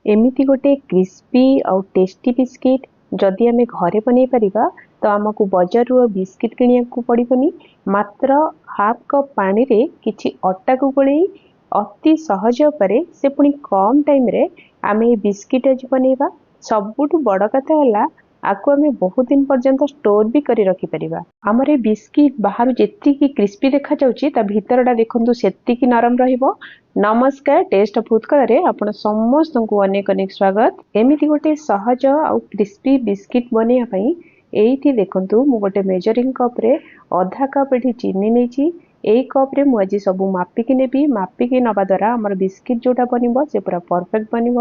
ଏମିତି ଗୋଟେ କ୍ରିସ୍ପି ଆଉ ଟେଷ୍ଟି ବିସ୍କିଟ୍ ଯଦି ଆମେ ଘରେ ବନେଇ ପାରିବା, ତ ଆମକୁ ବଜାରରୁ ଆଉ ବିସ୍କିଟ୍ କିଣିବାକୁ ପଡ଼ିବନି। ମାତ୍ର ହାଫ୍ କପ୍ ପାଣିରେ କିଛି ଅଟାକୁ ଗୋଳେଇ ଅତି ସହଜ ଉପାୟରେ, ସେ ପୁଣି କମ୍ ଟାଇମ୍ରେ ଆମେ ଏ ବିସ୍କିଟ୍ ଆଜି ବନେଇବା। ସବୁଠୁ ବଡ଼ କଥା ହେଲା, ଆକୁ ଆମେ ବହୁତ ଦିନ ପର୍ଯ୍ୟନ୍ତ ଷ୍ଟୋର୍ ବି କରି ରଖିପାରିବା। ଆମର ଏ ବିସ୍କିଟ୍ ବାହାରୁ ଯେତିକି କ୍ରିସ୍ପି ଦେଖାଯାଉଛି, ତା ଭିତରଟା ଦେଖନ୍ତୁ ସେତିକି ନରମ ରହିବ। ନମସ୍କାର, ଟେଷ୍ଟ ଅଫ୍ ଉତ୍କଳରେ ଆପଣ ସମସ୍ତଙ୍କୁ ଅନେକ ଅନେକ ସ୍ୱାଗତ। ଏମିତି ଗୋଟେ ସହଜ ଆଉ କ୍ରିସ୍ପି ବିସ୍କିଟ୍ ବନେଇବା ପାଇଁ ଏଇଠି ଦେଖନ୍ତୁ, ମୁଁ ଗୋଟେ ମେଜରିଂ କପ୍ରେ ଅଧା କପ୍ ଏଠି ଚିନି ନେଇଛି। ଏଇ କପ୍ରେ ମୁଁ ଆଜି ସବୁ ମାପିକି ନେବି। ମାପିକି ନେବା ଦ୍ୱାରା ଆମର ବିସ୍କିଟ୍ ଯେଉଁଟା ବନିବ, ସେ ପୁରା ପରଫେକ୍ଟ ବନିବ।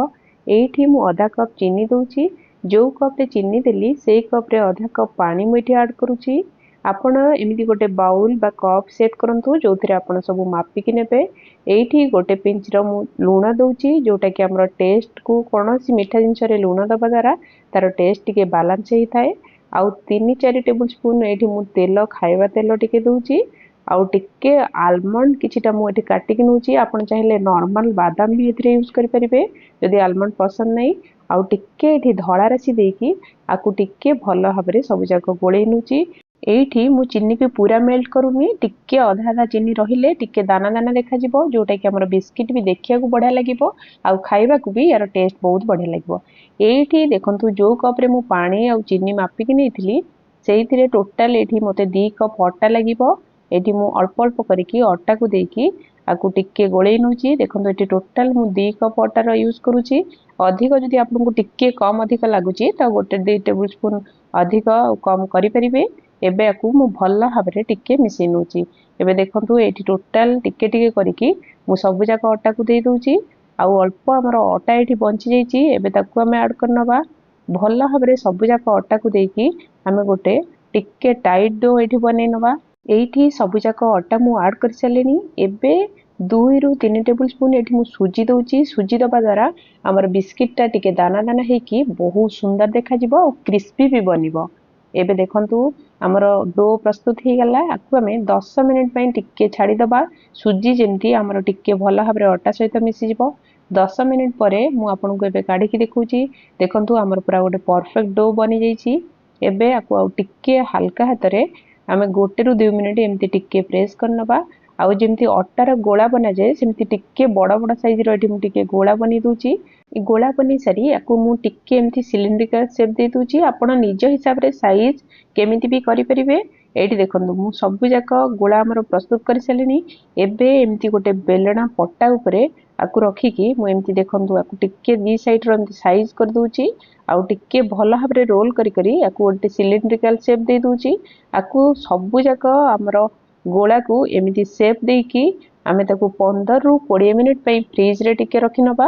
ଏଇଠି ମୁଁ ଅଧା କପ୍ ଚିନି ଦେଉଛି। ଯେଉଁ କପ୍ରେ ଚିନି ଦେଲି, ସେଇ କପ୍ରେ ଅଧା କପ୍ ପାଣି ମୁଁ ଏଠି ଆଡ଼୍ କରୁଛି। ଆପଣ ଏମିତି ଗୋଟେ ବାଉଲ୍ ବା କପ୍ ସେଟ୍ କରନ୍ତୁ, ଯେଉଁଥିରେ ଆପଣ ସବୁ ମାପିକି ନେବେ। ଏଇଠି ଗୋଟେ ପିଞ୍ଚର ମୁଁ ଲୁଣ ଦେଉଛି, ଯେଉଁଟାକି ଆମର ଟେଷ୍ଟକୁ, କୌଣସି ମିଠା ଜିନିଷରେ ଲୁଣ ଦେବା ଦ୍ୱାରା ତା'ର ଟେଷ୍ଟ ଟିକେ ବାଲାନ୍ସ ହେଇଥାଏ। ଆଉ 3-4 ଟେବୁଲ୍ ସ୍ପୁନ୍ ଏଇଠି ମୁଁ ତେଲ, ଖାଇବା ତେଲ ଟିକେ ଦେଉଛି। ଆଉ ଟିକେ ଆଲମଣ୍ଡ କିଛିଟା ମୁଁ ଏଠି କାଟିକି ନେଉଛି। ଆପଣ ଚାହିଁଲେ ନର୍ମାଲ ବାଦାମ ବି ଏଥିରେ ୟୁଜ୍ କରିପାରିବେ, ଯଦି ଆଲମଣ୍ଡ ପସନ୍ଦ ନାହିଁ। ଆଉ ଟିକେ ଏଠି ଧଳା ରାଶି ଦେଇକି ଆକୁ ଟିକେ ଭଲ ଭାବରେ ସବୁଯାକ ଗୋଳେଇ ନେଉଛି। ଏଇଠି ମୁଁ ଚିନିକୁ ପୁରା ମେଲ୍ଟ କରୁନି। ଟିକେ ଅଧା ଅଧା ଚିନି ରହିଲେ ଟିକେ ଦାନା ଦାନା ଦେଖାଯିବ, ଯେଉଁଟାକି ଆମର ବିସ୍କିଟ୍ ବି ଦେଖିବାକୁ ବଢ଼ିଆ ଲାଗିବ ଆଉ ଖାଇବାକୁ ବି ୟାର ଟେଷ୍ଟ ବହୁତ ବଢ଼ିଆ ଲାଗିବ। ଏଇଠି ଦେଖନ୍ତୁ, ଯେଉଁ କପ୍ରେ ମୁଁ ପାଣି ଆଉ ଚିନି ମାପିକି ନେଇଥିଲି, ସେଇଥିରେ ଟୋଟାଲ ଏଇଠି ମୋତେ 2 କପ୍ ଅଟା ଲାଗିବ। ଏଇଠି ମୁଁ ଅଳ୍ପ ଅଳ୍ପ କରିକି ଅଟାକୁ ଦେଇକି ଆକୁ ଟିକେ ଗୋଳେଇ ନେଉଛି। ଦେଖନ୍ତୁ, ଏଠି ଟୋଟାଲ ମୁଁ 2 କପ୍ ଅଟାର ୟୁଜ୍ କରୁଛି। ଅଧିକ ଯଦି ଆପଣଙ୍କୁ ଟିକେ କମ୍ ଅଧିକ ଲାଗୁଛି, ତ ଗୋଟେ 2 ଟେବୁଲ୍ ସ୍ପୁନ୍ ଅଧିକ ଆଉ କମ୍ କରିପାରିବେ। ଏବେ ଆକୁ ମୁଁ ଭଲ ଭାବରେ ଟିକେ ମିଶାଇ ନେଉଛି। ଏବେ ଦେଖନ୍ତୁ, ଏଇଠି ଟୋଟାଲ ଟିକେ ଟିକେ କରିକି ମୁଁ ସବୁଯାକ ଅଟାକୁ ଦେଇ ଦେଉଛି। ଆଉ ଅଳ୍ପ ଆମର ଅଟା ଏଇଠି ବଞ୍ଚି ଯାଇଛି, ଏବେ ତାକୁ ଆମେ ଆଡ଼୍ କରିନେବା। ଭଲ ଭାବରେ ସବୁଯାକ ଅଟାକୁ ଦେଇକି ଆମେ ଗୋଟେ ଟିକେ ଟାଇଟ୍ do ଏଇଠି ବନେଇ ନେବା। ଏଇଠି ସବୁଯାକ ଅଟା ମୁଁ ଆଡ଼୍ କରିସାରିଲିଣି। ଏବେ 2ରୁ 3 ଟେବୁଲ୍ ସ୍ପୁନ୍ ଏଠି ମୁଁ ସୁଜି ଦେଉଛି। ସୁଜି ଦେବା ଦ୍ୱାରା ଆମର ବିସ୍କିଟ୍ଟା ଟିକେ ଦାନା ଦାନା ହେଇକି ବହୁତ ସୁନ୍ଦର ଦେଖାଯିବ ଆଉ କ୍ରିସ୍ପି ବି ବନିବ। ଏବେ ଦେଖନ୍ତୁ, ଆମର do ପ୍ରସ୍ତୁତ ହେଇଗଲା। ଆକୁ ଆମେ 10 ମିନିଟ୍ ପାଇଁ ଟିକେ ଛାଡ଼ିଦେବା, ସୁଜି ଯେମିତି ଆମର ଟିକେ ଭଲ ଭାବରେ ଅଟା ସହିତ ମିଶିଯିବ। 10 ମିନିଟ୍ ପରେ ମୁଁ ଆପଣଙ୍କୁ ଏବେ କାଢ଼ିକି ଦେଖାଉଛି। ଦେଖନ୍ତୁ, ଆମର ପୁରା ଗୋଟେ ପରଫେକ୍ଟ do ବନିଯାଇଛି। ଏବେ ଆକୁ ଆଉ ଟିକେ ହାଲକା ହାତରେ ଆମେ 1ରୁ 2 ମିନିଟ୍ ଏମିତି ଟିକେ ପ୍ରେସ୍ କରିନେବା। ଆଉ ଯେମିତି ଅଟାର ଗୋଳା ବନାଯାଏ, ସେମିତି ଟିକେ ବଡ଼ ବଡ଼ ସାଇଜ୍ର ଏଠି ମୁଁ ଟିକେ ଗୋଳା ବନେଇ ଦେଉଛି। ଏ ଗୋଳା ବନେଇ ସାରି ଆକୁ ମୁଁ ଟିକେ ଏମିତି ସିଲିଣ୍ଡ୍ରିକାଲ ସେପ୍ ଦେଇ ଦେଉଛି। ଆପଣ ନିଜ ହିସାବରେ ସାଇଜ୍ କେମିତି ବି କରିପାରିବେ। ଏଇଠି ଦେଖନ୍ତୁ, ମୁଁ ସବୁଯାକ ଗୋଳା ଆମର ପ୍ରସ୍ତୁତ କରିସାରିଲିଣି। ଏବେ ଏମିତି ଗୋଟେ ବେଲଣା ପଟା ଉପରେ ଆକୁ ରଖିକି ମୁଁ ଏମିତି ଦେଖନ୍ତୁ, ଆକୁ ଟିକେ 2 ସାଇଡ଼୍ର ଏମିତି ସାଇଜ୍ କରିଦେଉଛି। ଆଉ ଟିକେ ଭଲ ଭାବରେ ରୋଲ୍ କରି କରି ଆକୁ ଗୋଟେ ସିଲିଣ୍ଡ୍ରିକାଲ ସେପ୍ ଦେଇ ଦେଉଛି। ଆକୁ ସବୁଯାକ ଆମର ଗୋଳାକୁ ଏମିତି ସେପ୍ ଦେଇକି ଆମେ ତାକୁ 15ରୁ 20 ମିନିଟ୍ ପାଇଁ ଫ୍ରିଜ୍ରେ ଟିକେ ରଖିନେବା।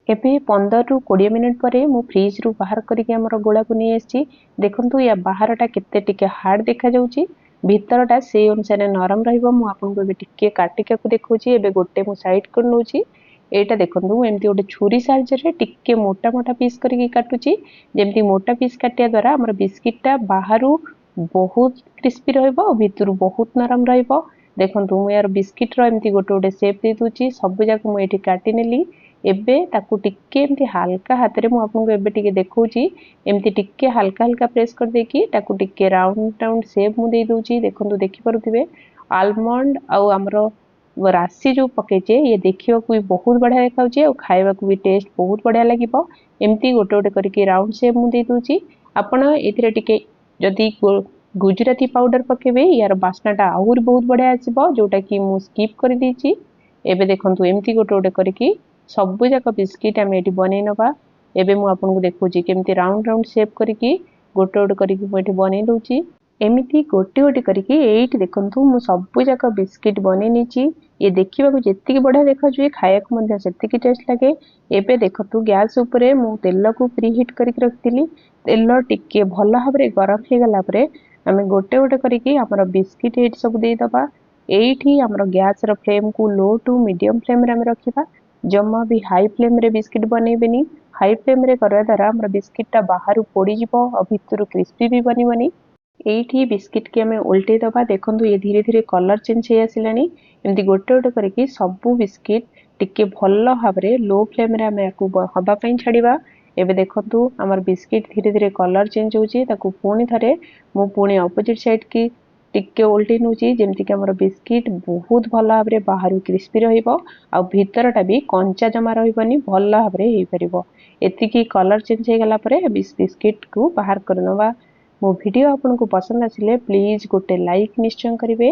ଏବେ 15ରୁ 20 ମିନିଟ୍ ପରେ ମୁଁ ଫ୍ରିଜ୍ରୁ ବାହାର କରିକି ଆମର ଗୋଳାକୁ ନେଇ ଆସିଛି। ଦେଖନ୍ତୁ, ୟା ବାହାରଟା କେତେ ଟିକେ ହାର୍ଡ଼ ଦେଖାଯାଉଛି, ଭିତରଟା ସେଇ ଅନୁସାରେ ନରମ ରହିବ। ମୁଁ ଆପଣଙ୍କୁ ଏବେ ଟିକେ କାଟିକାକୁ ଦେଖାଉଛି। ଏବେ ଗୋଟେ ମୁଁ ସାଇଡ଼୍ କରି ନେଉଛି। ଏଇଟା ଦେଖନ୍ତୁ, ମୁଁ ଏମିତି ଗୋଟେ ଛୁରୀ ସାହାଯ୍ୟରେ ଟିକେ ମୋଟା ମୋଟା ପିସ୍ କରିକି କାଟୁଛି। ଯେମିତି ମୋଟା ପିସ୍ କାଟିବା ଦ୍ୱାରା ଆମର ବିସ୍କିଟ୍ଟା ବାହାରୁ ବହୁତ କ୍ରିସ୍ପି ରହିବ ଆଉ ଭିତରୁ ବହୁତ ନରମ ରହିବ। ଦେଖନ୍ତୁ, ମୁଁ ୟାର ବିସ୍କିଟ୍ର ଏମିତି ଗୋଟେ ଗୋଟେ ସେପ୍ ଦେଇ ଦେଉଛି। ସବୁଯାକ ମୁଁ ଏଇଠି କାଟିନେଲି। ଏବେ ତାକୁ ଟିକେ ଏମିତି ହାଲକା ହାତରେ ମୁଁ ଆପଣଙ୍କୁ ଏବେ ଟିକେ ଦେଖାଉଛି। ଏମିତି ଟିକେ ହାଲକା ହାଲକା ପ୍ରେସ୍ କରିଦେଇକି ତାକୁ ଟିକେ ରାଉଣ୍ଡ ରାଉଣ୍ଡ ସେପ୍ ମୁଁ ଦେଇଦେଉଛି। ଦେଖନ୍ତୁ, ଦେଖିପାରୁଥିବେ, ଆଲମଣ୍ଡ ଆଉ ଆମର ରାଶି ଯେଉଁ ପକେଇଛେ, ଇଏ ଦେଖିବାକୁ ବି ବହୁତ ବଢ଼ିଆ ଦେଖାଯାଉଛି ଆଉ ଖାଇବାକୁ ବି ଟେଷ୍ଟ ବହୁତ ବଢ଼ିଆ ଲାଗିବ। ଏମିତି ଗୋଟେ ଗୋଟେ କରିକି ରାଉଣ୍ଡ ସେପ୍ ମୁଁ ଦେଇଦେଉଛି। ଆପଣ ଏଥିରେ ଟିକେ ଯଦି ଗୁଜୁରାତି ପାଉଡ଼ର ପକେଇବେ, ୟାର ବାସ୍ନାଟା ଆହୁରି ବହୁତ ବଢ଼ିଆ ଆସିବ, ଯେଉଁଟାକି ମୁଁ ସ୍କିପ୍ କରିଦେଇଛି। ଏବେ ଦେଖନ୍ତୁ, ଏମିତି ଗୋଟେ ଗୋଟେ କରିକି ସବୁଯାକ ବିସ୍କିଟ୍ ଆମେ ଏଠି ବନେଇ ନେବା। ଏବେ ମୁଁ ଆପଣଙ୍କୁ ଦେଖାଉଛି କେମିତି ରାଉଣ୍ଡ ରାଉଣ୍ଡ ସେପ୍ କରିକି ଗୋଟେ ଗୋଟେ କରିକି ମୁଁ ଏଠି ବନେଇ ଦେଉଛି। ଏମିତି ଗୋଟେ ଗୋଟେ କରିକି ଏଇଠି ଦେଖନ୍ତୁ, ମୁଁ ସବୁଯାକ ବିସ୍କିଟ୍ ବନେଇ ନେଇଛି। ଇଏ ଦେଖିବାକୁ ଯେତିକି ବଢ଼ିଆ ଦେଖାଯାଉଛି, ଖାଇବାକୁ ମଧ୍ୟ ସେତିକି ଟେଷ୍ଟ ଲାଗେ। ଏବେ ଦେଖନ୍ତୁ, ଗ୍ୟାସ୍ ଉପରେ ମୁଁ ତେଲକୁ ପ୍ରି ହିଟ୍ କରିକି ରଖିଥିଲି। ତେଲ ଟିକେ ଭଲ ଭାବରେ ଗରମ ହେଇଗଲା ପରେ ଆମେ ଗୋଟେ ଗୋଟେ କରିକି ଆମର ବିସ୍କିଟ୍ ଏଇଠି ସବୁ ଦେଇଦେବା। ଏଇଠି ଆମର ଗ୍ୟାସ୍ର ଫ୍ଲେମ୍କୁ ଲୋ ଟୁ ମିଡ଼ିୟମ୍ ଫ୍ଲେମ୍ରେ ଆମେ ରଖିବା। ଜମା ବି ହାଇ ଫ୍ଲେମ୍ରେ ବିସ୍କିଟ୍ ବନେଇବେନି। ହାଇ ଫ୍ଲେମ୍ରେ କରିବା ଦ୍ୱାରା ଆମର ବିସ୍କିଟ୍ଟା ବାହାରୁ ପୋଡ଼ିଯିବ ଆଉ ଭିତରୁ କ୍ରିସ୍ପି ବି ବନିବନି। ଏଇଠି ବିସ୍କିଟ୍କି ଆମେ ଓଲଟେଇ ଦେବା। ଦେଖନ୍ତୁ, ଇଏ ଧୀରେ ଧୀରେ କଲର୍ ଚେଞ୍ଜ ହେଇ ଆସିଲାଣି। ଏମିତି ଗୋଟେ ଗୋଟେ କରିକି ସବୁ ବିସ୍କିଟ୍ ଟିକେ ଭଲ ଭାବରେ ଲୋ ଫ୍ଲେମ୍ରେ ଆମେ ୟାକୁ ହେବା ପାଇଁ ଛାଡ଼ିବା। ଏବେ ଦେଖନ୍ତୁ, ଆମର ବିସ୍କିଟ୍ ଧୀରେ ଧୀରେ କଲର୍ ଚେଞ୍ଜ ହେଉଛି। ତାକୁ ପୁଣି ଥରେ ମୁଁ ପୁଣି ଅପୋଜିଟ୍ ସାଇଡ଼୍ କି ଟିକେ ଓଲଟେଇ ନେଉଛି, ଯେମିତିକି ଆମର ବିସ୍କିଟ୍ ବହୁତ ଭଲ ଭାବରେ ବାହାରୁ କ୍ରିସ୍ପି ରହିବ ଆଉ ଭିତରଟା ବି କଞ୍ଚା ଜମା ରହିବନି, ଭଲ ଭାବରେ ହେଇପାରିବ। ଏତିକି କଲର୍ ଚେଞ୍ଜ ହେଇଗଲା ପରେ ବିସ୍କିଟ୍କୁ ବାହାର କରିନେବା। ମୋ ଭିଡ଼ିଓ ଆପଣଙ୍କୁ ପସନ୍ଦ ଆସିଲେ ପ୍ଲିଜ୍ ଗୋଟେ ଲାଇକ୍ ନିଶ୍ଚୟ କରିବେ।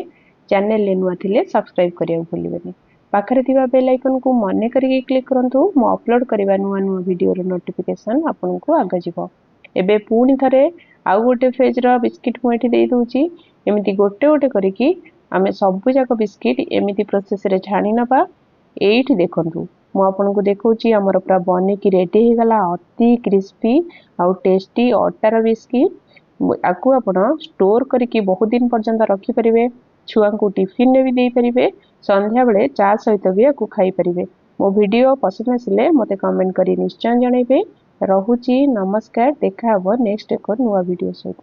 ଚ୍ୟାନେଲରେ ନୂଆ ଥିଲେ ସବସ୍କ୍ରାଇବ୍ କରିବାକୁ ଭୁଲିବେନି। ପାଖରେ ଥିବା ବେଲ୍ ଆଇକନ୍କୁ ମନେ କରିକି କ୍ଲିକ୍ କରନ୍ତୁ, ମୁଁ ଅପଲୋଡ଼ କରିବା ନୂଆ ନୂଆ ଭିଡ଼ିଓର ନୋଟିଫିକେସନ୍ ଆପଣଙ୍କୁ ଆଗ ଯିବ। ଏବେ ପୁଣି ଥରେ ଆଉ ଗୋଟେ ଫେଜ୍ର ବିସ୍କିଟ୍ ମୁଁ ଏଠି ଦେଇଦେଉଛି। ଏମିତି ଗୋଟେ ଗୋଟେ କରିକି ଆମେ ସବୁଯାକ ବିସ୍କିଟ୍ ଏମିତି ପ୍ରୋସେସ୍ରେ ଛାଣି ନେବା। ଏଇଠି ଦେଖନ୍ତୁ, ମୁଁ ଆପଣଙ୍କୁ ଦେଖାଉଛି, ଆମର ପୁରା ବନିକି ରେଡ଼ି ହେଇଗଲା ଅତି କ୍ରିସ୍ପି ଆଉ ଟେଷ୍ଟି ଅଟାର ବିସ୍କିଟ୍। ଆକୁ ଆପଣ ଷ୍ଟୋର୍ କରିକି ବହୁତ ଦିନ ପର୍ଯ୍ୟନ୍ତ ରଖିପାରିବେ, ଛୁଆଙ୍କୁ ଟିଫିନରେ ବି ଦେଇପାରିବେ, ସନ୍ଧ୍ୟାବେଳେ ଚା ସହିତ ବି ଆକୁ ଖାଇପାରିବେ। ମୋ ଭିଡ଼ିଓ ପସନ୍ଦ ଆସିଲେ ମୋତେ କମେଣ୍ଟ କରି ନିଶ୍ଚୟ ଜଣାଇବେ। ରହୁଛି, ନମସ୍କାର। ଦେଖା ହେବ ନେକ୍ସଟ ଏକ ନୂଆ ଭିଡ଼ିଓ ସହିତ।